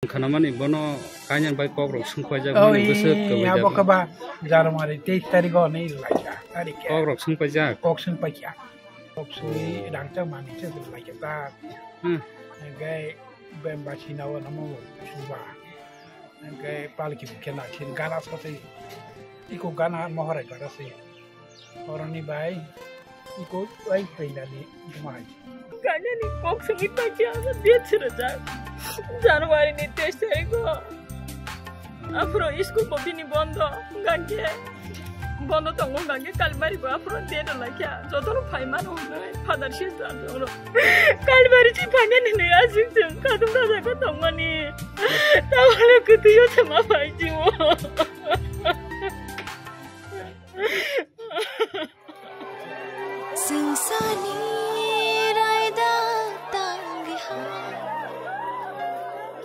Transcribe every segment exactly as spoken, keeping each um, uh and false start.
Khanamani bono kainan bai kok rok sung paijak mani bwswk kwbai abo da. Khe ba January teis tarikh o nai lai kha, tarikh khe. Kok rok sung paijak? Kok sung paikha. Kok sungwi rangchak mani se lai kha ta. Hmm. Hwnkhe bemba sina o namo suba. Hwnkhe palki khe na sin gana sotwi. Iko gana mohorai bara se. Oroni bai iko ai teinani mai. Kanyani kok sungwi paikha, abo date sirajak. January ni teis tarikh o. Aphuru school bo bini bondo, hwnkhe bondo tongo, hwnkhe Kalibari bo aphuru date rwlaikha. Jotono phai mano hwnwi father sister rok. Kalibari si phainani hwnwi aswk chwng khatung sajak o tongmani. Tabukno kwtwio se ma phai si o. Sungsani raida tangha,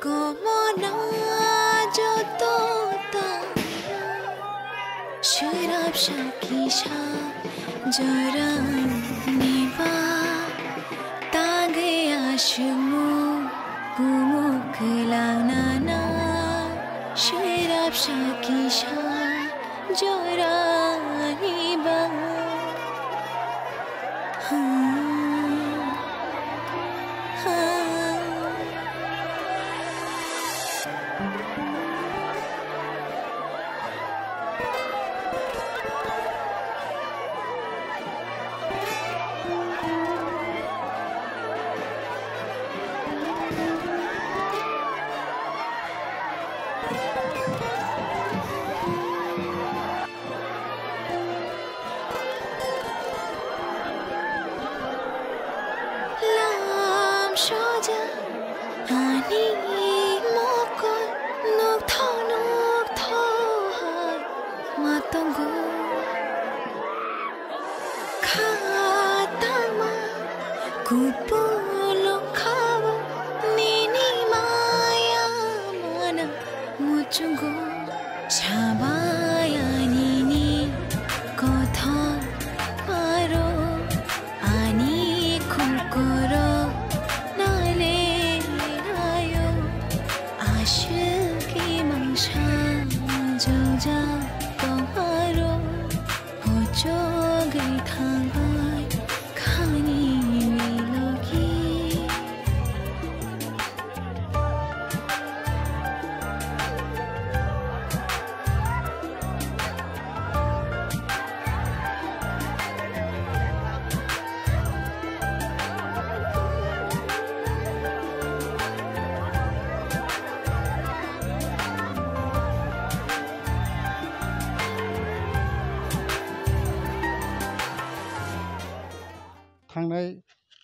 komona joto tangha, sirap sakisa jorani ba, tangwi aswkmung kumuk kwlangnana, sirap sakisa jorani ba. Lam soja ani mokol nokthok nokthok hai ma tongo. Khatama kupulung khabo nini maya mana muchungo. Sabai ani ni kothok aro ani kokoro nale nayo. Aswk imang sa jojak tong aro. Hochogwi thangbai khani milogi. Thangnai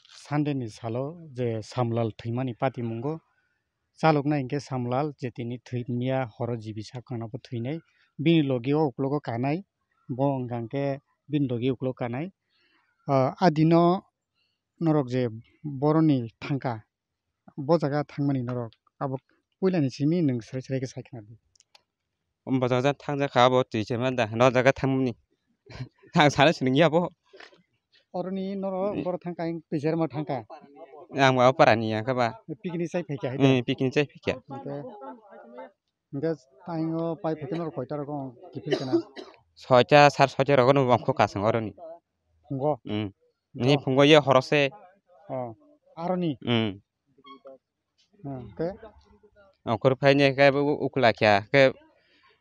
Sunday ni salo je Samlal thwimani patimungo chaloknai hinkhe Samlal je tini thwi miya horo jibi sak khwna bo thwinai. Bini logi o uklogo kanai, bo wngkha hinkhe bini logi uklogo kanai. Ah, a dino norok je boroni thangkha, bo jaga thangmani norok abo puilani simi nwng srai srai khe sai khna di. Bo jaga thangjakha abo twi se manda, no jaga thangmani. Thang sana sining ya bo. Oroni norok borok thangkha, ang twi se ma thangkha. Ang ba parani ya kha ba. Picnic chai phaikha hai. Hmm, picnic chai phaikha. Hingke, hingke taingo pai phaikhe norok koita rogo kiphil kana? Soita, sar soita rogo no bangkho kasang oroni. Phungo? Hmm. Ni phungo ye horose. Oh, aroni? Hmm. Hmm, te? Okur phaini khe ukla kya khe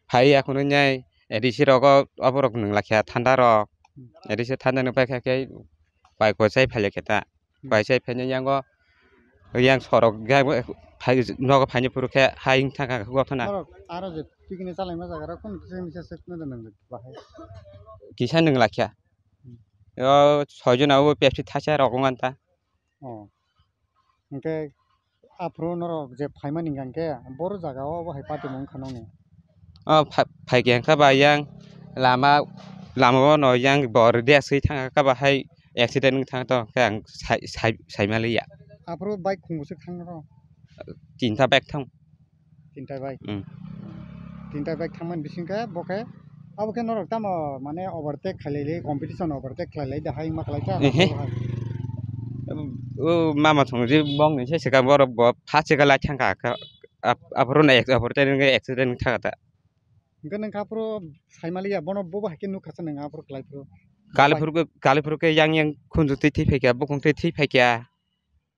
phai akhunu nyai A D C rogo oborok nung lakya thanda rok. Hmm. A D C thanda nung paikha khe bai kochai phailekhe ta. Hmm. Bai chai phaini yango yang sorok yang phai nogo phaini phuru khe hai wng thangkha gothona. Norok aro je picnic chalaima jaga rok kunu kisa misa se nang bahai. Kisa nung lakya. Hmm. O soijon abo Pepsi thaisa rok wng ta. Oh. Hingke aphuru norok je phaimani hingka hingke boro jaga o bo hai patimung wngkha nokni? O pha-, phaikhe hingkha ba yang lama, lama o no yang bor de asui thangkha ba hai accident wng thang tong khe ang sai, sai, saimaliya. Aphuru bike khungo se thang rw? Tinta bike thang. Tinta bike. Mm. Tinta bike thangmani bisingkhe bo khe abo khe norok tamo mane overtake khailai lai, competition overtake khlailai da hai ma khlaikha? Ehe. O mama thung ji bong ni se sika borok bo pha sika lai thangkha kha. ap-, aphuru na ex-, aphuru tei nungkhe accident wngkha ta. Hwnkhe nungkha aphuru saimaliya, bono bobo hai khe nukha sa nung aphuru khlai phuru. Kali phuru khe, kali phuru khe yang yang khunju twi thwi phaikha, bukung twi thwi phaikha.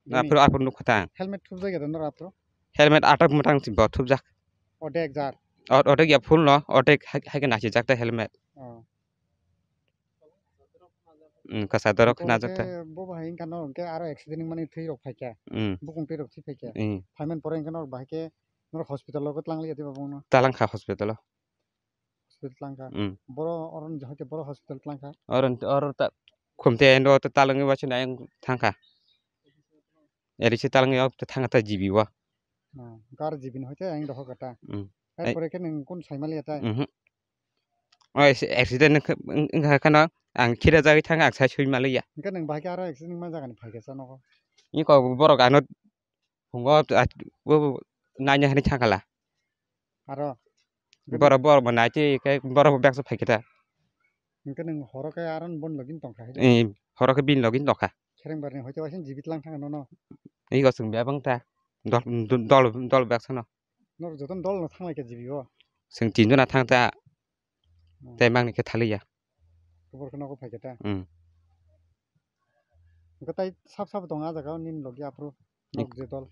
Bini Aphuru, aphuru nukha ta. Helmet thupjak ya da noro aphuru? Helmet atak mwtang si bo thupjak. Odek jar. Ot-, odek ya full no, odek hai, hai khe nasijak ta helmet. Oh. Mm, kwchadorok Bo khe najak ta. Hwnkhe bo bahai wngkha norok hwnkhe aro accident wngmani thwi rok phaikha. Mm. Bukung twi rok thwi phaikha. Mm. Phaimani pore hwnkhe norok bahai khe norok hospital o twlang liya diba bongno? Twlang kha hospital o. Hospital twlang kha. Mm. Boro oro ni jahai khe boro hospital twlang kha. Oro, oro ta khumte endo ta twlangwi waisa nai thang kha. Eri se twlangwi o thang kha ta G B o. Oh, gar G B ni hoite ang doho kha ta. Mm. Ai- Erpore khe nwng kun saimaliya ta? Mhm. O accident wngkha, wng-, wngkha kheno ang khira jagwi thangkha, ang sai sui maliya. Hwnkhe nwng bahai khe aro accident wngma jagani phaikha sa nogo? Iko borok ano phungo, a, o, naina hinwi thangkhala. Aro? Borok, borok bo naitwi khe borok bo baksa phaikha ta. Hwnkhe nwng horo khe aro boni login tongkha hai? Ee, horo khe bini login tongkha. Kherengbar ni hoite waisa G B twlang thangkha nono? Iko chwng bebang ta. Dol, dol, dol baksa no. Norok jotono dol no thanglai kha G B o? Chwng tin jona thang ta. Hmm. Tei mangni khe thaliya. Kubur khe nogo phai khe ta. Hmm. Hwnkhe tai sap sap tong a jaga o nini logi aphuru. Nok je dol.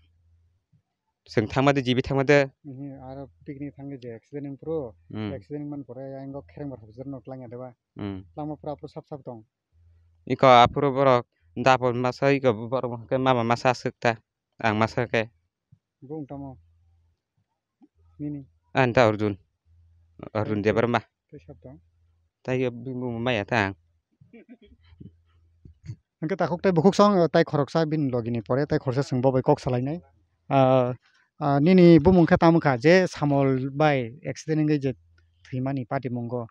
Chwng thangma de G B thangma de. Mhm, aro picnic thangkhe je accident wng phuru. Hmm. Accident wng man pore ayang o khereng bar hospital no twlang ya de ba. Hmm. Lama phuru aphuru sap sap tong. Iko aphuru borok dapol masa iko borok hwnkhe mama masa aswk ta. Ang masa khe. Bo wng tamo? Nini? Ani ta Arjun. Arjun Debbarma. Tei sab tong? Tai bini bumung maya ta ang. Hwnkhe takhuk tei bukhuk song, tai khoroksa bini logini pore, tai khoroksa chwng bo bai kok salainai. Ah, ah, nini bumung khe tamo kha je Samol bai accident wngwi je thwimani patimungo.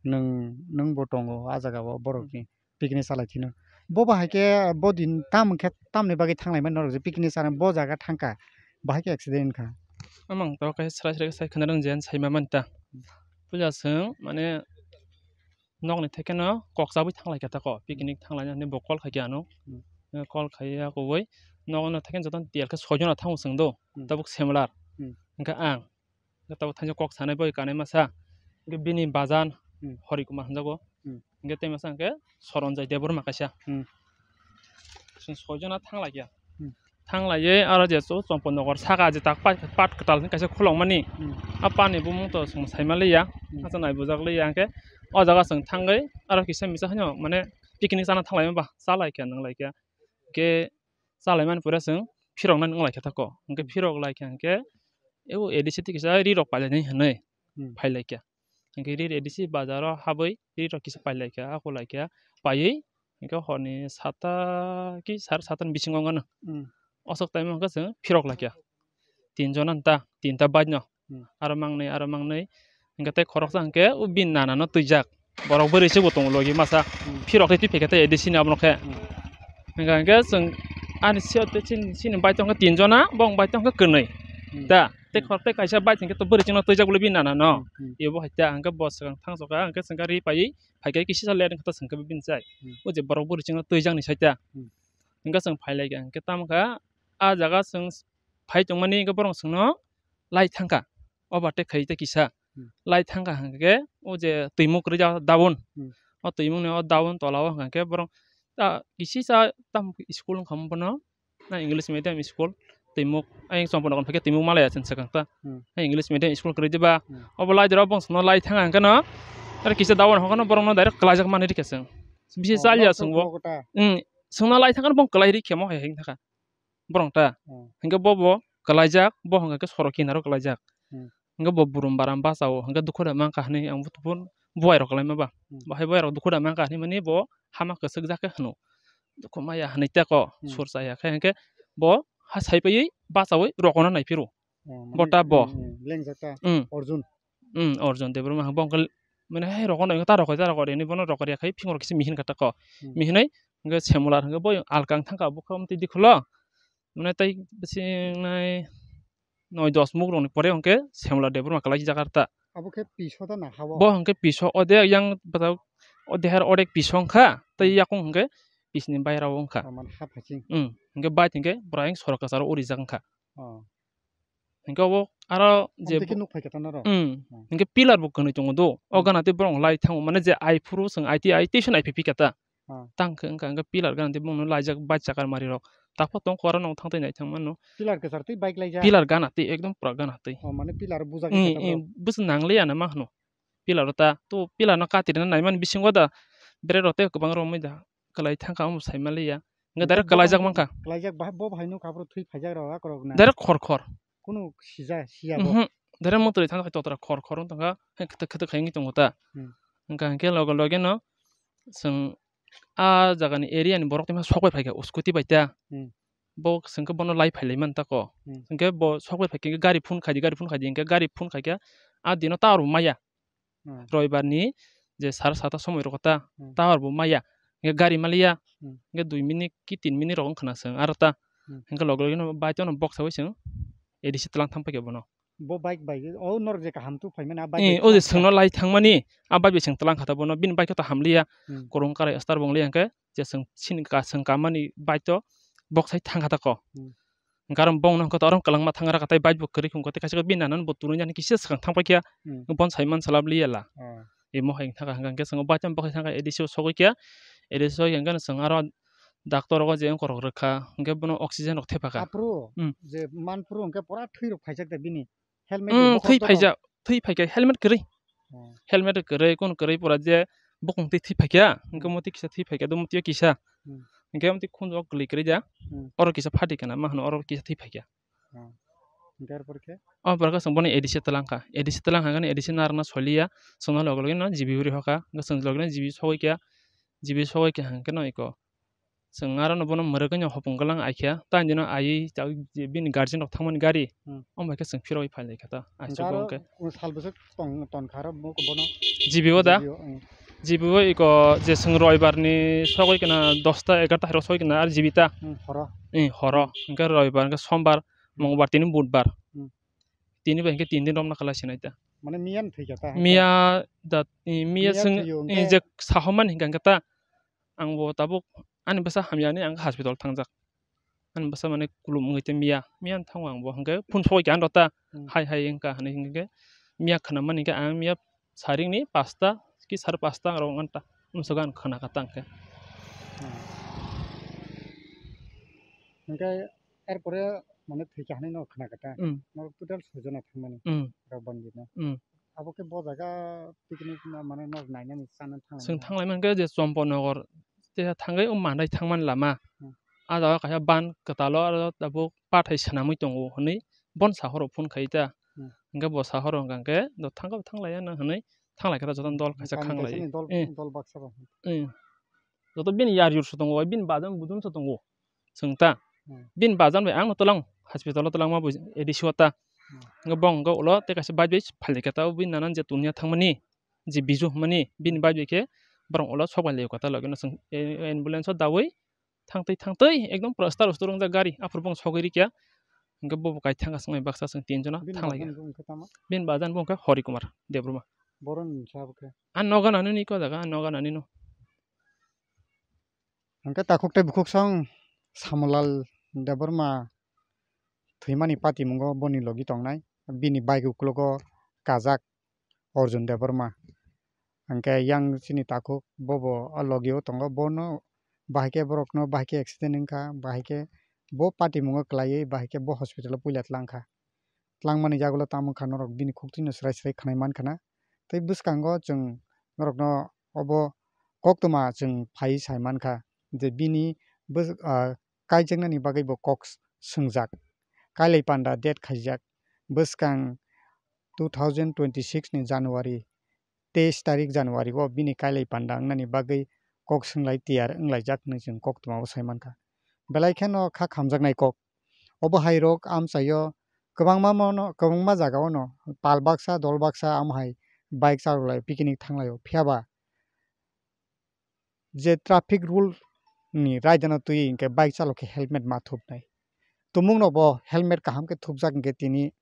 Nwng, nwng bo tongo ah jaga o borokni. Picnic salai thino. Bo bahai khe bo din tam khe tamni bagwi thanglai mani norok je picnic sana bo jaga thangkha. Bahai khe accident wngkha. Amang to khe srai srai sai khna rwng jen sai ma manta. Puja swng mane nokni theke no kok chabwi thanglai kha tako picnic thanglai nani bo call khai kha ano. Hmm. Call khai ya koboi nogo no theke joto tial khe soi jona thango chwng do. Hmm. Tabuk similar. Hmm. Hwnkhe ang Hwnkhe tabuk thaisa kok sanai bai kanai masa. Hwnkhe bini bajan Hmm. Hori Kumar hwnjago. Hmm. Hwnkhe tei masa hwnkhe Soronjai Debbarma kaisa. Hmm. Chwng soi jona thanglai ya. Hmm. Thanglaiwi aro je chw-, Chompo Nogor saka je tak pat, pat kwtal hwnwi kaisa khulokmani. Hmm. A pani bumung to chwng saimaliya. Hmm. Asa nai bujagliya hwnkhe o jaga chwng thangwi aro kisa misa hwnyo mane picnic chana thanglai ba chalai kha nwnglai kha. Hwnkhe chalai mani pore chwng phiroknani wng lai kha tako. Hwnkhe phirok lai kha hwnkhe o A D C twi kisa ri rok pailai nai hwnwi Hmm. phai lai kha. Hwnkhe ri A D C bazar o habwi ri rok kisa pai lai kha, ako lai kha. Paiwi hwnkhe horni sata ki sar sata ni bisingo wngkha no. Hmm. Osok time o hwnkhe chwng phirok lai kha. Tin jona ta, tinta bike no. Hmm. Aro mangnwi, aro mangnwi. Hwnkhe tei khoroksa hwnkhe o bini nana no twijak. Borok bwrwi se bo tongo logi masa. Hmm. Phirok tei twi phaikha tei A D C ni abono khe. Hmm. Hwnkhe, hwnkhe chwng ani siyot tei chini, chini bike tongkha tin jona, bong bike tongkha kwnwi. Hmm. Da, tei Hmm. khorok tei kaisa bike hwnkhe to bwrwi chwngno twijak bwlwi bini nana no. Hmm. Hmm. Ebo hai ta, hwnkhe bo swkang thang sokha, hwnkhe chwngkhe ri paiwi, phaikhe kisa late hwnkhe to chwngkhe bini chai. Hmm. O je borok bwrwi chwngno twijak ni sai ta. Hmm. Hwnkhe chwng phai lai kha, hwnkhe tamo kha, a jaga chwng phai tongmani hwnkhe borok chwngno lai thangkha, overtake khai tei kisa Hmm. lai thangkha hwnkhe o je twimuk rijak down, Hmm. o twimukni o down tola o hwnkhe borok ta kisi cha tam school wngkha bono na English medium school twimuk ayang Chompo Nogor hwnkhe twimuk malaya chwng swkang ta Hmm. English medium school kwrwi diba Hmm. obo lai doro bong chwngno lai thangkha hwnkhe no aro kisa down hwnkhe no borokno direct kwlaijak manwi rikha chwng bisi Oh, chalya nok chwngbo. Chwngno lai thangkha no bong kwlai rikha mo hai hai thangkha. Borok ta. Hmm. Hwnkhe bo bo kwlaijak, bo hwnkhe sorok kinaro kwlaijak. Hmm. Hwnkhe bo burum baram bachao, hwnkhe dukhu da mankha hwnwi ang bo buai rok kwlaima ba. Hmm. Bahai buai rok dukhu da mankha hwnwi mani bo hama kwchwk jak khe hwno. Dukhu maya hwnwi teko Hmm. sur chaya khe hwnkhe bo ha sai paiwi bachaui rokono nai phiro. Hmm, Bo mane, ta bo. Hmm, hmm, lengjak ta. Hmm. Arjun. Hmm, Arjun Debbarma hwnkhe bo hwnkhe mane hai rokono ta rokoi ta rokoi hwnwi bono rokor ya khai phingor kisa mihin kha tako. Hmm. Mihinwi hwnkhe Semular hwnkhe bo alkang thangkha bukha omtwi dikhulo. Mane tei bisi nai noi dos muk rokni pore hwnkhe Semular Debbarma kwlai jak arta. Abo khe piso da na ha o? Bo hwnkhe piso ode yang bwtao ode her odek piso wngkha tei Hmm. yakung hwnkhe pisni baira o wngkha. Oh, mane ha phaising. Hmm, hwnkhe bike hwnkhe bwrang sorok kwcharo urijak wngkha. Oh. Hinkhe obo aro je Amtwi khe bo-, nuk phai kha ta norok? Hmm. Hmm. Hinkhe pillar bo kwnwi tongo do. O Hmm. gana tei borok lai thango, mane je ai phuru chwng ai tei ai tei se nai phai phi kha ta. Ah. Tang khe wngkha, wngkha pillar gana tei bongno laijak bike chakar mari rok. Taphor tong kora nong thang tei nai thang mano. Pillar kwchar tei bike laijak? Pillar gana tei ekdom pura gana tei. Oh, mane pillar bujak Hmm, wngkha ta hmm, bro? Bwswk nang liya na ma hwno. Pillar o ta, to pillar no katirina nai mani bisingo da bere rok tei kwbang rok mui da. Kwlai thang kha omo sai ma liya. Hwnkhe Hwnkhe direct bo kwlaijak bahai, mankha. Kwlaijak bahai, bo bahai nuk aphuru thwi phaijak rok akorok na? Direct khor khor. Kunu sija, siya bo? Mhm. Direct motoi thang kha totra khor khor wng tongkha. Hai kwthwk kwthwk hai wngwi tongo ta. Hmm. Hwnkha hwnkhe loge loge no chwng a jaga ni area ni borok tei ma sok bai phaikha scooty bai ta. Hmm. Bo chwng khe bono lai phai lai man ta ko. Hmm. Hwnkhe bo sok bai phaikha gari phone khai di, gari phone khai di hwnkhe gari phone khai khe a dino tower bo maya. Hmm. Roibar ni je sar sata somoi rok ta Hmm. tower bo maya, hingke gari maliya, Hmm. hingke dui minute ki tin minute rok wngkha na chwng aro ta, Hmm. hingke log logino bike no boksawi chwng A D C tlang thang paikha bono. Bo bike bai, o norok je kaham tu phaimani, a bike Eh, bai o je tlang chwngno lai thangmani, a bike bai chwng tlang kha ta bono, bini bike khe to hamliya, Hmm. korong karai star bo wngliya hingke, je chwng chini ka chwng kamani bike to boksai thang kha ta ko. Hmm. Garam bong nang kota orang kwlangma thang raka tai bike bo kwrwi khum kota kaisa bini nana bo turuni ani kisa swkang thang paikha Hmm. bon sai man salab liya la. Oh. Imo hai thaka hwnkha hwnkhe chwng bike tam bokhai thangkha A D C o sogwi kha A D C o hwnkhe chwng aro doctor rogo je wngkha rok rwkha hwnkhe bono oxygen rok thepakha. Aphuru Hmm. je manphuru hwnkhe pura thwi rok phaijak da bini helmet Hmm, bo thwi bokhok phaijak, thwi phaikha helmet kwrwi. Oh. Helmet kwrwi, kun kwrwi pura je bokong twi thwi phaikha, hwnkhe Hmm. motwi kisa thwi phaikha, do motwi kisa. Hmm. Hwnkhe motwi khunju o kwlwi kwrwi ja, Hmm. oro kisa phati kana, ma hwno oro kisa thwi phaikha. Oh. Hwnkhe arpor khe? O borok chwng bono A D C twlang kha, A D C twlang kha hwnkhe A D C narwkna soliya, chwngno loge loge no G B o rihokha, hwnkhe chwng loge no G B sogwi kha, G B sogwi kha hwnkhe no eko. Chwng aro no bono mwrwgwi no hopong gwlang aikha, tei dino aiwi chawui je bini guardian rok thangmani gari, Hmm. omo hai khe chwng phirogwi phai lai kha ta, Hwnkhe aswk aro hwnkhe. Sal bwswk tong-, tonkha aro bo-, bono? G B o da? G B o, hmm. G B o iko je chwng roibar ni sogwi kana dosta egarta hai rok sogwi kana aro G B ta? Hmm, horo. Eh, horo. Hmm. Hwnkhe roibar, hwnkhe sombar, Hmm. mongbar, tini budbar. Hmm. Tini bai hwnkhe tin din romna kwlai sinai ta. Mane miya no thwi kha ta? Miya da, eh, miya Miya chwng, thwi o eh, hwnkhe je sahomani hwnkha hwnkhe ta. Ang bo tabuk ani bwsa hamya hinwi ang hospital thangjak. Ani bwsa mane kulum wngwi tei miya, miya wng thango ang bo hwnkhe phone sogwi kha ang rota, Hmm. hai hai wngkha hinwi hwnkhe miya khwnamani hwnkhe ang miya saringni pasta ki sare pasta rok wngkha ta, bwswk ang khwna kha ta hwnkhe. Hmm. Hwnkhe erpore mane thwikha hinwi no khwna kha ta? Hmm. Norok total soi jona thangmani Hmm. rok bangwi no. Hmm. Abo khe bo jaga picnic ma-, mane norok nainani chana thanglaimani. Chwng thanglaimani khe je Chompon Nogor tei thangwi o Mandai thangmani lama. Hmm. A jaga kaisa ban kwtalo aro tabuk pathai swnamwi tongo hwnwi bon sahoro phone khai ta. Hmm. Hwnkhe bo sahoro hwnkha khe do thangkha bo thanglaiya na hwnwi thanglai khe ta jotono dol kaisa Kaini khanglai. Kaisani dol, Eh. dol baksa bo. Eh. Joto bini yar yur se tongo, bini bajan budum se tongo. Chwng ta. Hmm. Bini bajan bai ang no twlang, hospital o twlangma bo A D C o ta. Hmm. Hwnkhe bo hwnkhe ulo tei kaisa bike bai phai lai kha ta, bini nanan je tuniya thangmani, je biju hwnmani, bini bike bai khe borok ulo sok bai lai kha ta, logi no chwng, eh, ambulance o dawi thangtwi thangtwi ekdom pura star ustor wngjak gari, aphuru bo sogwi rikya. Hwnkhe bo bo kai thangkha chwng bai baksa chwng tin jona Bini thanglai kha. Bajan bo hwnkhe tamo? Bini bajan bo hwnkhe Hori Kumar Debbarma. Boroni sa bo khe? Ang nogo nani ni ko jaga, ang nogo nani no. Hwnkhe takhuk tei bukhuk song Samulal Debbarma thwimani patimungo boni logi tongnai. Bini bike uklogo kajak Arjun Debbarma. Hwnkhe yang chini takhuk bobo o logio tongo, bono bahai khe borokno bahai khe accident wngkha, bahai khe bo patimungo kwlaiwi bahai khe bo hospital o puila twlangkha. Twlangmani yagulo tamo wngkha norok bini khuktwino swrai swrai khwnai mankhana. Tei bwskango chwng norokno obo koktwma chwng phaiwi sai mankha je bini bwswk, ah, kaijaknani bagwi bo kok s-, swngjak. Kailai panda date khaijak. Bwskang two thousand twenty-six ni January, teis tarik January o bini kailai panda wngnani bagwi kok swng lai tiyar wng laijak hwnwi chwng koktwmao sai mankha. Belai kheno kha khamjaknai kok. Obo hai rok amchaio kwbangma mono, kwbangma jagao no pal baksa, dol baksa amo hai bike charwk lai picnic thang laio. Phiya ba je traffic rule ni raidano twi hinkhe bike chalok khe helmet ma thupnai. Tumungno bo helmet kaham khe thupjak hinkhe tini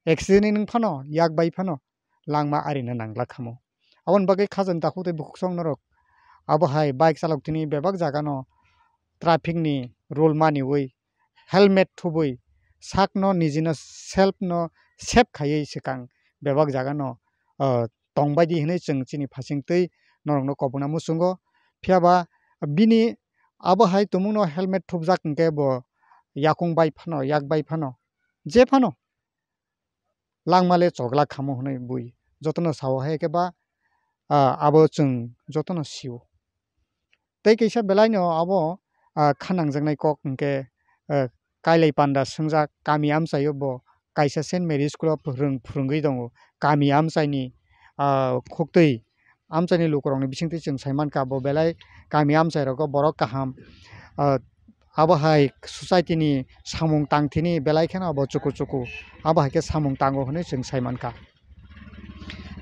accident wng phano, yak bai phano langma arina nangla khamo. Aboni bagwi khajani takhuk tei bukhuk song norok abo hai bike chalok tini bebak jagano traffic ni rule maniwi helmet thubui sakno nijino self no save khaiwi swkang bebak jaga no, ah, tongbai di hinwi chwng chini phasing twi norokno kobokna muchungo. Phiya ba bini abo hai tumungno helmet thupjak hwnkhe bo yakung bai phano, yak bai phano, je phano langma le chogla khamo hwnwi bui jotono sao, hai khe ba, ah, abo chwng jotono sio. Tei kaisa belaino abo, ah, kha nangjaknai kok hwnkhe, ah, kailai panda swngjak kami amchaio bo kaisa Saint Mary School o phwrwng-, phwrwngwi tongo. Kami amchaini, ah, khuktwi amchaini lukurokni bisingtwi chwng sai mankha, bo belai kami amchairogo borok kaham, ah, abo hai society ni samung tangthini belai kheno abo chuku chuku, abo hai khe samung tango hwnwi chwng sai mankha.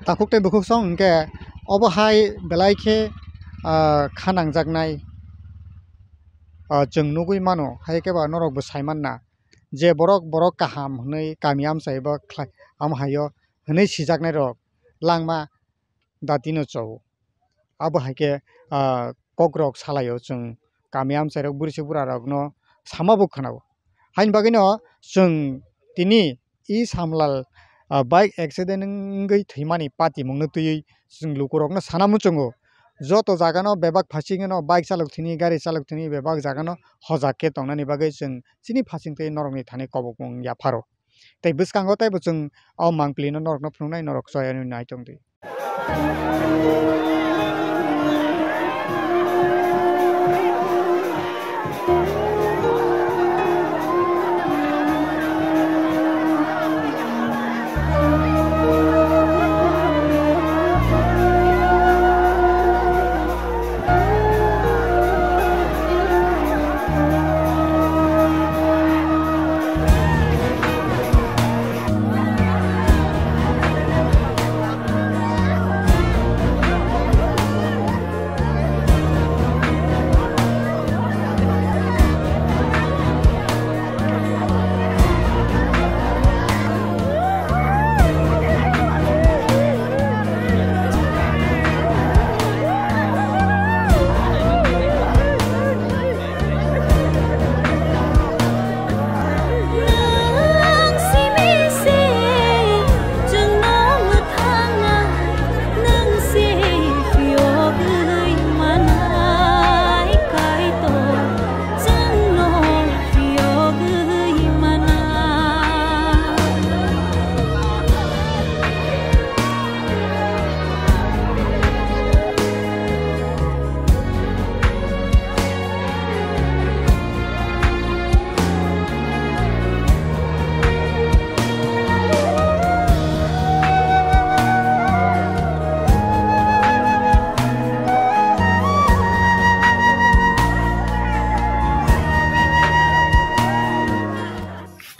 Takhuk tei bukhuk song hwnkhe obo hai belai khe, ah, kha nangjaknai, ah, chwng nugwi mano, hai khe ba norok bo sai manna je borok, borok kaham hwnwi kami amchai bo khlai, amo haio hwnwi sijaknai rok langma datino chao. Abo hai khe, ah, kokrok salaio chwng kami amchairok, bwrwisi burarokno sama bo khwnao. Haini bagwino chwng tini i Samlal, ah, bike accident wngwi thwimani patimungno twiwi chwng lukurokno sana muchungo. Joto jagano bebak phasingno bike chalok thwini, gari chalok thwini bebak jagano hojak khe tongnani bagwi chwng chini phasing twi norokni thani kobokmung yapharo. Tei bwskango teibo chwng o mangpilino norokno phunuknai, norok choyani naitongdi.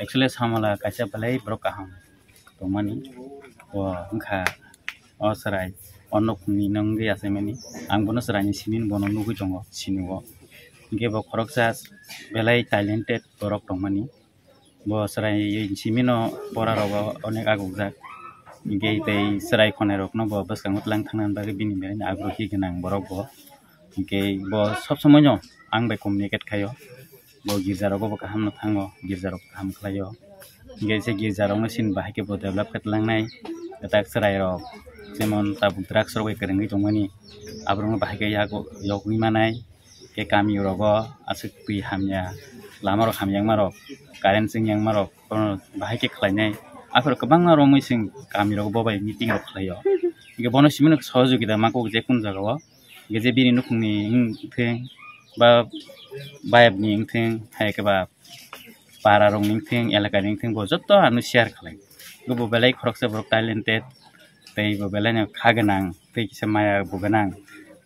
Actually, Samala kaisa belai borok kaham tongmani. Bo wngkha o chwrai, o nukhungni nw wngwi achaimani. Ang bono chwraini simi bono nugwi tongo, sinio. Hwnkhe bo khoroksa belai talented borok tongmani. Bo chwrai simino pora rogo onek agukjak. Hwnkhe tei chwrai khonai rokno bo bwskango twlang thangna bagwi bini belai agrohi gwnang borok bo. Hwnkhe bo sob somoino ang bai communicate khaio. Bo girja rogo bo kaham no thango, girja rok kaham khlaio. Hwnkhe se girja rokno sin bahai khe bo develop khe twlangnai. Kwtak chwrai rok jemon tabuk drugs rok bai kwrwngwi tongmani, aborokno bahai khe yago yogwi manai. Khe kami rogo aswk twi hamya, lama rok hamya wngma rok, current chwngya wngma rok, bono bahai khe khlainai. Aphuru kwbangma romwi chwng kami rogo bo bai meeting rok khlaio. Hwnkhe bono simino sohojogita mangkuk je kunu jagao. Hwnkhe je bini nukhungni wngthwng ba bayapni wngthwng, hai khe ba para rokni wngthwng, elakani wngthwng, bo joto ano share khlai. Bo belai khoroksa borok talented, tei bo belai no kha gwnang, tei kisa maya bo gwnang.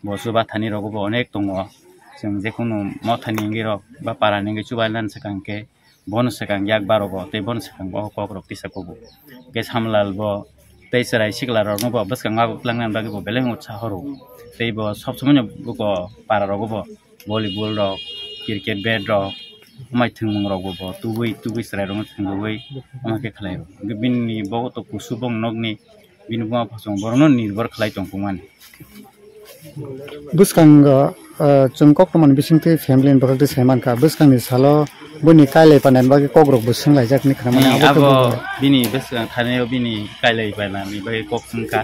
Bo chubathani rogo bo onek tongo. Chwng je kunu mothani wngwi rok ba parani wngwi chubailani swkang khe, bono swkang yak barogo tei bono swkang bo kok rok tisa kubu. Hwnkhe Samlal bo tei chwrai sikla rokno bo bwskango ago twlangnani bagwi bo belai utsaho rwo. Tei bo sob somoino buko para rogo bo volleyball rok, cricket bat rok, amai thwngmung rok bo, bo tubui, tubui chwrai rokno thwngwi, ama khe khlai rwo. Hwnkhe bini bo to kusu bong nokni, bini buma phasung borokno nirbhor khlai tong kung mani. Bwskango Ah, chwng koktwmani bisingtwi family ni bwkhak twi sai mankha, bwskangni salo buini kailai panani bagwi kokrok bo swnglaijak hinwi khna mano, abo khe abo buini bwskang thani o bini kailai panani bagwi kok swngkha.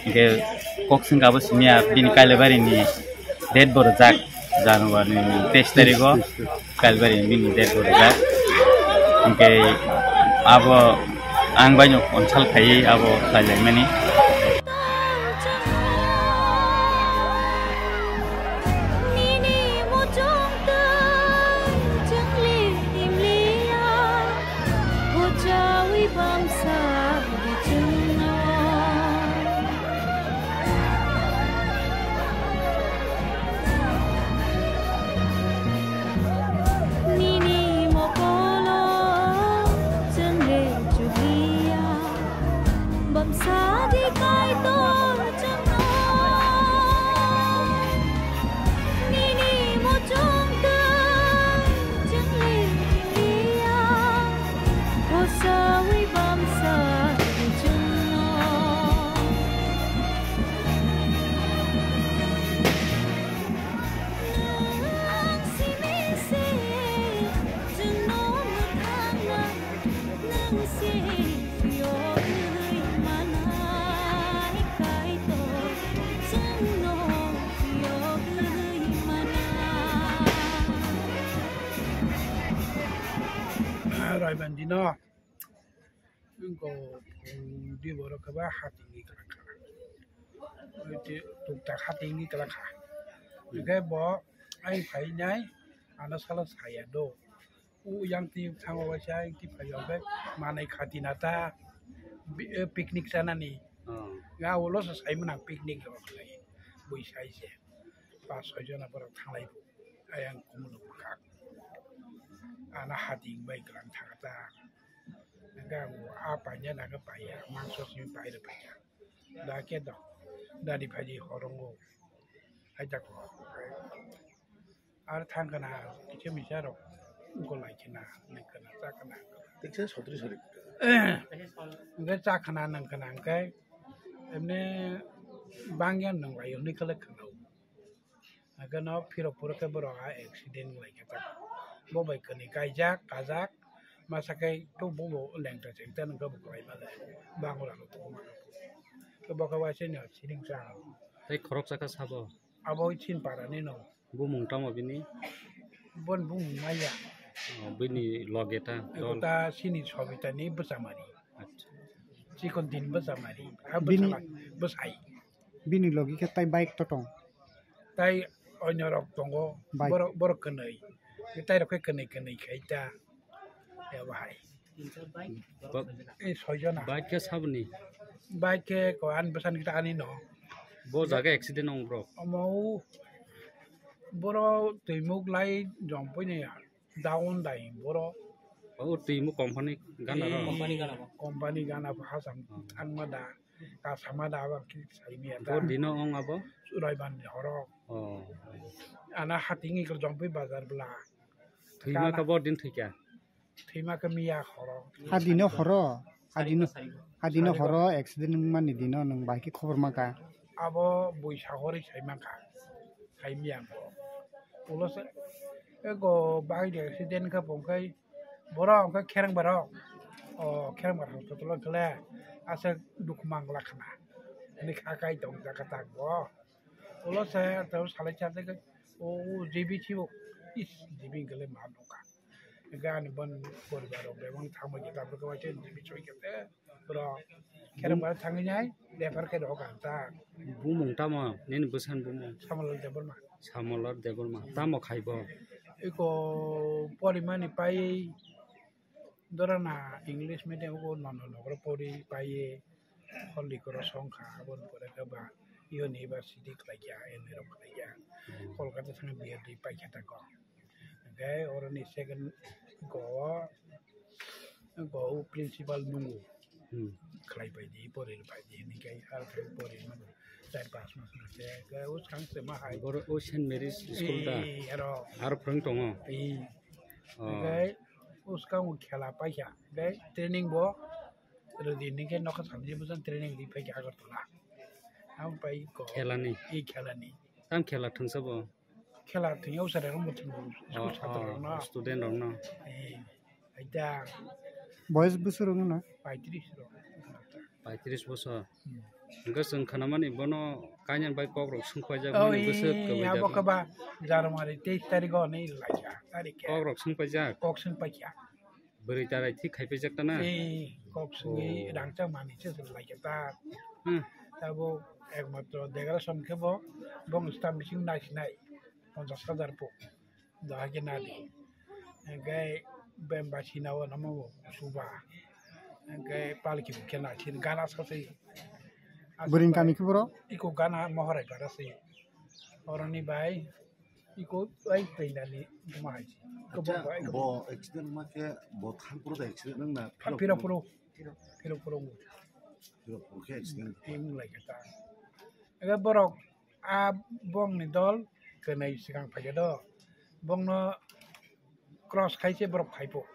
Hinkhe kok swngkha abo simiya bini kailai barini date bo rwjak January ni teis tarikh o. Kalbari bini date bo rwjak. Hinkhe abo ang baino consult khaiwi abo khlailaimani. Nini mokolo chwngle chugliya, bamsa di Kaitor chwngno. Nini muchung twi chwngle chugliya, hosawi bamsa di chwngno. Nwng simi se chwngno mwthangna, nwng se phiyogwi manai Kaitor, chwngno phiyogwi manai. Raibandino. Wngkha phung di borok khe ba hatingwi kwlangkha. Tuktak hatingwi kwlangkha. Hinkhe bo ai phainai ano salo saya do. O yang twi thango waisa yang twi phai hwnkhe manai khati na ta bi-, eh, picnic chanani. Oh. Ga ulo se sai mwnang picnic rok khlai. Bui sai se. Pas soi jona borok thanglai. Ayang kumuluk bwkhak. Ana hating bai kwlang thangata. Hingke ang a paina naga paiya, mangso simi paira paikha. Da khe da, dadi phaidi horongo. Hai tako. Ar thangkana kisa misa rok golai khina, nangkana, chakana. Tiksa sotri sori. Hingke chakana, nangkana, hingke emne bangya nanglai hwnwi khe khwlai khwlai. Hingke no phirok phuro khe borok a accident wnglaikha ta. Bo bai kwnwi kaijak, kajak, masa khe to bo bo lengta chengta nungkha bo kwlai male. Bango rano tongma. To bo khe waise no siring cha. Tei khoroksa kha sabo? Abo chin para ni no. Bumung tamo bini? Bon bumung maya. Oh, bini loge ta? Eko ta sini Sobita ni bwsamari. Acha. Chikon din bwsamari. Ha bini bwsala-, bwsai. Bini logi khe tai bike to tong. Tai onyo rok tongo. Bike. Borok, borok kwnwi. Tai rok khe kwnwi kwnwi khai ta. Ya bahai. Ba-, eh, soi jona. Bike khe saboni? Bike khe ko an bwsani ta ani no. Bo jaga accident ong bro. Omo boro twimuk lai jom poine ya. Down dai boro. O twi mo company gana ro? Company gana bo. Company gana bo hasam. Hmm. Ang ma da, ka sama da, aba ki sai mi ata. Bo dino ong abo? Sulaiman ni horo. Oh. Ana hatingi ko jompi bazar bla. Thwima ka bo din thwikha? Thwima ka miya horo. Ha dino horo. Ha dino, ha dino horo accident wngmani dino nwng bahai khe khobor maka? Abo buisa hori sai maka. Sai miya ko. Ulo se, ego bahai de accident kha bongkai Borok hwnkhe khereng barok. O khereng barok totolo khle aswk dukhu mangla khna. Hwnwi kha kai tong jaga tak bo. Ulo se to salai cha tei o jibi chibo. Is jibi hwnkhe ma nukha. Hwnkhe ani bon poribar rok bebak thangbai khe tabuk khe waisa jibi choi khe te borok khereng barok thangwi nai refer khe rok ang ta. Bumung tamo nini bwsani bumung? Samolal Debbarma. Samolal Debbarma. Tamo khai bo? Eko porimani pai Dorana English medium o nono nogoro pori paiye, holi koro songkha, aboni pore khe ba university khlaikha, M A rok khlaikha. Hmm. Kolkata thangwi B Ed paikha tako. Hwnkhe oroni second go, go principal nungo. Hmm. Khlai pai di, pori pai di, hwnwi khe aro khe pori nungo. Char pas mas nang khe, khe o swkang se ma hai. Boro o Saint Mary's school da? Ee, aro. Aro phwrwng tongo? Ee. Oh. Hwnkhe o swkang o khela paikha. Hwnkhe training bo rwdi hwnwi khe nokha samjak bwsang training rwi paikha Agartala. Ang pai ko. Khelani? Ee, khelani. Tam khela thwngsa bo? Khela thwngya usare rok muchung school Oh, chatra rok no. Oh, student rok no. Eh, aita Boyes bwswk rok no? Paitris rok. Paitris bosor. Hmm. Hwnkhe chwng khnamani bono kainyan bai kok rok swngpaijak Oh, mani bwswk eh, kwbwi abo jak. Khe ba January teis tarikh o ni laia tarikh. Kok rok swngpaijak. Kok swngpaikha. Bwrwi tarai thik khai paijak ta na? Ei, kok swngwi Oh. rangchak manwi se se lai khe ta. Hmm. Abo ekmatro decoration khe bo, bong stam bising naisinai ponchash hajar po. Doha khe nadi. Hwnkhe bemba sinao namo bo suba. Hwnkhe palki bo khe naisin gana sasai. Bwrwini kami khe boro? Iko gana Mohorai para se. Oroni bai Iko ai twi nani duma hai. Iko Acha, bo, iko bo accident ma khe bo thang puro da accident nang na? Piro puro. Piro puro. Piro puro khe accident. Tim lai kata. Aga borok a bong ni dol kenai sikang phai do. Bong no cross khai se borok phai po.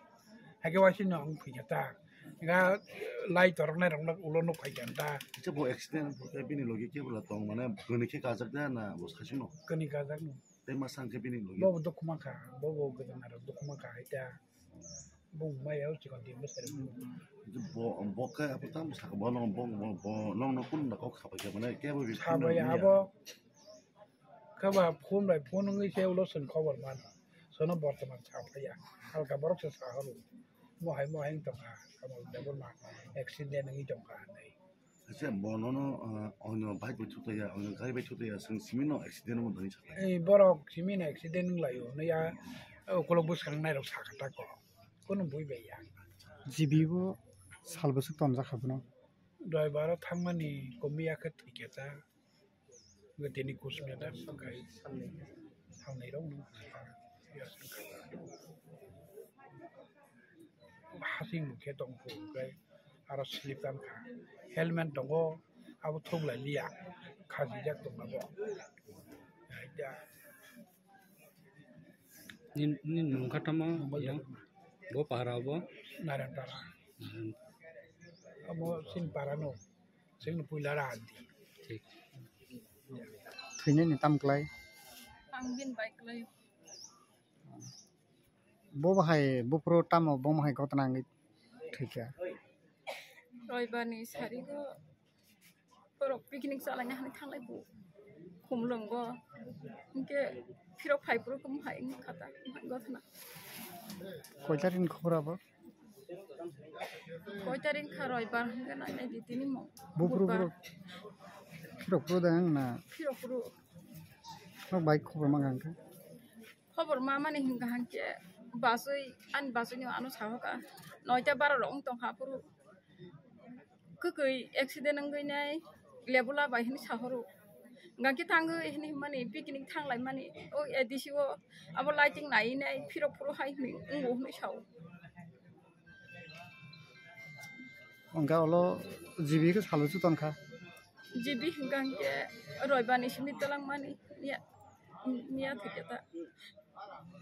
Hake waisi no ang phai ta. Ga lai torok nai rok no ulo no phai ta. Acha bo accident khe bini logi khe bula tong mane bini khe kajak da na bo sasino? Kani kajak no. Tei masa hwnkhe bini logi? Bobo dukhu mankha, bobo gwdwng narok dukhu mankha, hai ta. Bung maya o chikon din bwsari. Bo, bo khe abo tamo saka bo nong, bo, bo, bo nong no kun da kok sapai khe mane kebo bi Sabai kun abo khe ba phone bai phone wngwi se ulo chwng khobor mano. Sono bortoman saphaiya. Halka borok se sahoro. Mohai mohai wng tongkha. Kamal Debbarma accident wngwi tongkha hinwi. Acha, bo nono, ah, onyo bike bai thutaiya, onyo gari bai thutaiya, chwng simi no accident wngwi thani sakha. Ei, borok simi no accident wnglaio, hwnwi ya, ukolog bwskango nairok sakha ta kok. Kunu bui bai ya. G B bo sal bwswk tonjak kha bono. Driver o thangmani komiya khe thwikha ta. Tini kus meter sakai. Thangnai rok no. Hasing mukhe tong khe aro slip tam kha. Helmet tongo, abo thok lai liya. Khajijak tong abo. Nini, nini mung kha tamo? Mobile yang? Bo para bo? Narayan para. Hmm. Abo sin para no. Sing puila ra di. Thik. Thwinani tam klai? Ang bin bai klai. Bo bahai, bo pro tamo, bo bahai kotna wngwi thwikha? Roibani sarigo borok picnic chalaina hani thanglai bo. Khumlwngo. Hinkhe phirok phai phuru khe mohai wngkha ta, mohai gotna. Koi tarini khobor abo? Koi tarik kha roibar hwnkhe nainai di tini mo. Buphuru Budbar. Phirok phuru da wng na? Phirok phuru. Nok bai khobor ma hwnkha? Khobor ma mani hwnkha hwnkhe basui, ani basui no ano sahoka. Noita bara rok wng tongkha phuru. Kwkwi accident wngwi nai lebula bai hwnwi sahoro. Hwnkha khe tangwi hwnwi hwnmani picnic thanglaimani o A D C o abo lighting naiwi nai phirok phuru hai hwnwi wngo hwnwi sao. Hwnkha ulo G B khe salo chuton kha. G B hwnkha hwnkhe roibani simi twlangmani miya, miya thwikhe ta.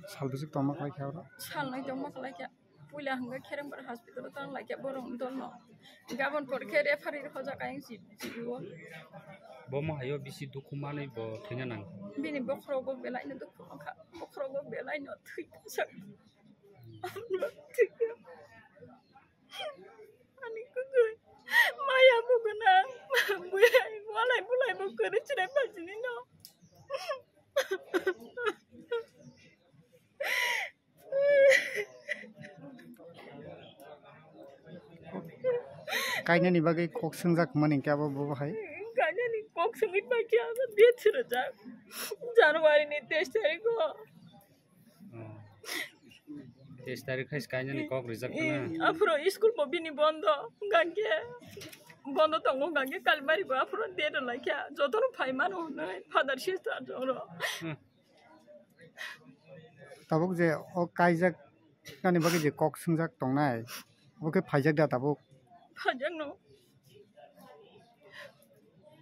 Sal bwswk tongma khlai kha oro? Sal nai tongma khlai kha. Puila hwnkhe Kherengbar hospital o tang lai kha borok ni dol no. Gabon por khe referee rw hojak ayang G B o. Bo mo hayo bisi dukhu manwi bo thwina nang. Bini bokhorogo belai no dukhu mankha. Bokhorogo belai no thwi kha. Ani kwrwi maya bo gwnang, bwrwi walai bulai bo kwrwi chwrai phaisini no. Kainani bagwi kok swngjak mani khe abo bo hai. Kainani kok swngwi paikhe abo date swrwjak January ni teis tarikh o. Oh. Teis tarikh hai kainani kok rijak khna. Aphuru school bo bini bondo, hwnkha khe bondo tongo, hwnkha khe Kalibari bo aphuru date rwlai kha, jotono phai mano hwnwi father sister joro. Hmm. Tabuk je o kaijak nani bagwi je kok swngjak tongnai, bo khe phaijak da tabuk? Phaijak no.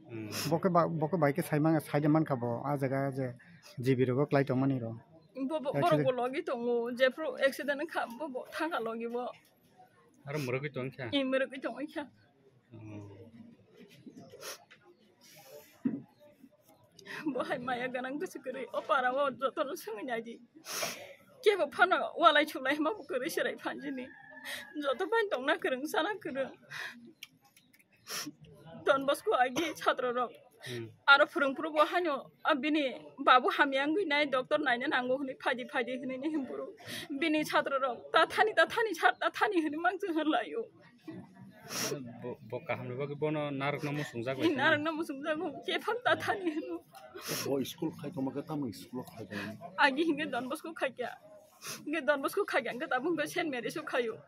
Hmm. Bo khe ba, bo khe bai khe sai man, sai de man kha bo, a jaga je G B rogo klai tong mani ro. Bo, bo, borok bo logi tongo, jephru accident wngkha, bo, bo thangkha logi bo. Aro mwrwgwi tong kha? Ee, mwrwgwi tong kha. Hmm. Bo hai maya gwnang gosi kwrwi, o para o jotono swngwi naidi. Kebo phano walai chulai ma bo kwrwi serai phanjini. Joto bai tongna kwrwng, sana kwrwng. Don Bosco agi chhatro rok. Hmm. Aro phwrwng phuru bo haino, a, bini babu hamya wngwi nai, doctor naina nango hwnwi phaidi phaidi hwnwi ni himpuru. Bini chhatro rok ta thani, ta thani, sar ta thani hwnwi mangsa hwnlaio. Bo, bo kaham ni bagwi bono narwkna muchungjak bai. Narwkna muchungjago, kephang ta thani hwno. Bo school khai tongma khe tamo school o khai tongma? Agi hinkhe Don Bosco khai kya. Hinkhe Don Bosco khai kya, hinkhe tabuk hinkhe Saint Mary's o khaio.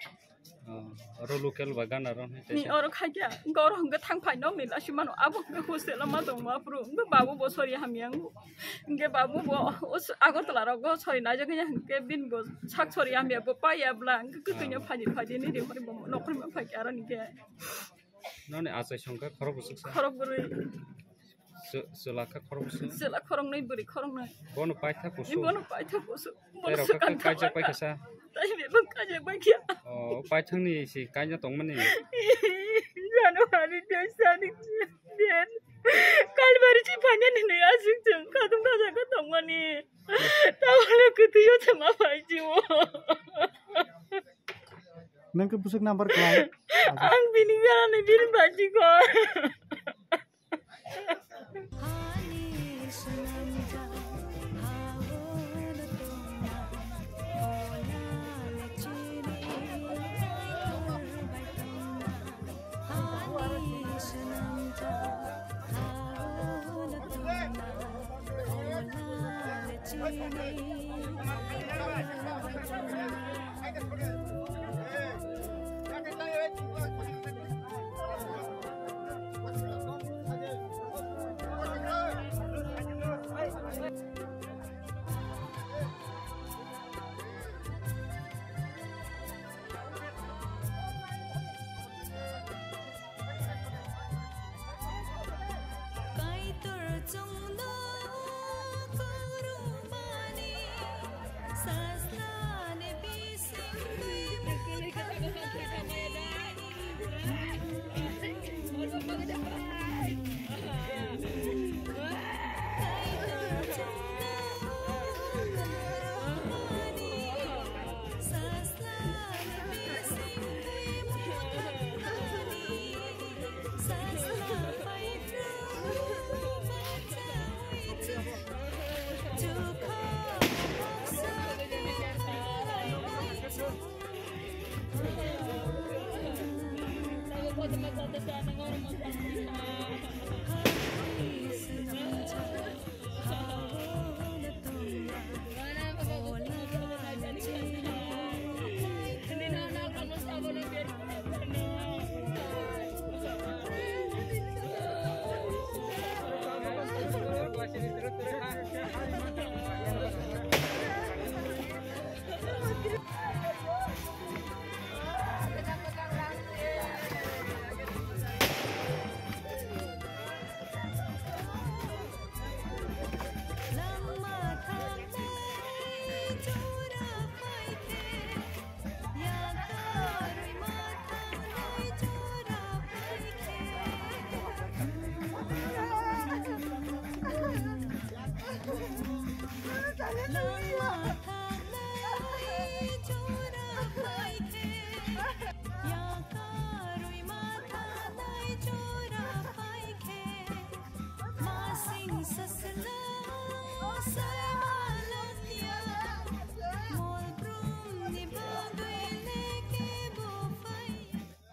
Oh, oro local ba gana ro hwnwi ni kaisa. Oro khai kya, hinkhe oro hinkhe thang phai nok ni lasi mano, abo hinkhe hostel o ma tongma phuru, hinkhe babu bo sori hamya wngo. Hinkhe babu bo o s-, Agartala rogo sori naijak ya, hinkhe bini bo sak sori hamya bo paiya bla, hinkhe kwtwino phaidi phaidi ni ri hori bo nokhorma phai kya aro ni khe. Noni achai songkha khorok bwswk sa? Khorok bwrwi. Chw-, chwla kha khorok bwswk? Chwla khoroknwi, bwrwi khoroknwi. Bono paitha kusu? Bono paitha kusu. Bono swkang kaijak pai kha sa? Tai bebak kaijak pai kha. Oh, paithangni si kaina tongmani? January dui sani den. Kalbari si phainani nui aswk chwng khatung khaja kha tongmani. Tabole kwtwio chwng aphai jio. Nang khe bwswk number kwlai? Ang bini berani bini baji kor.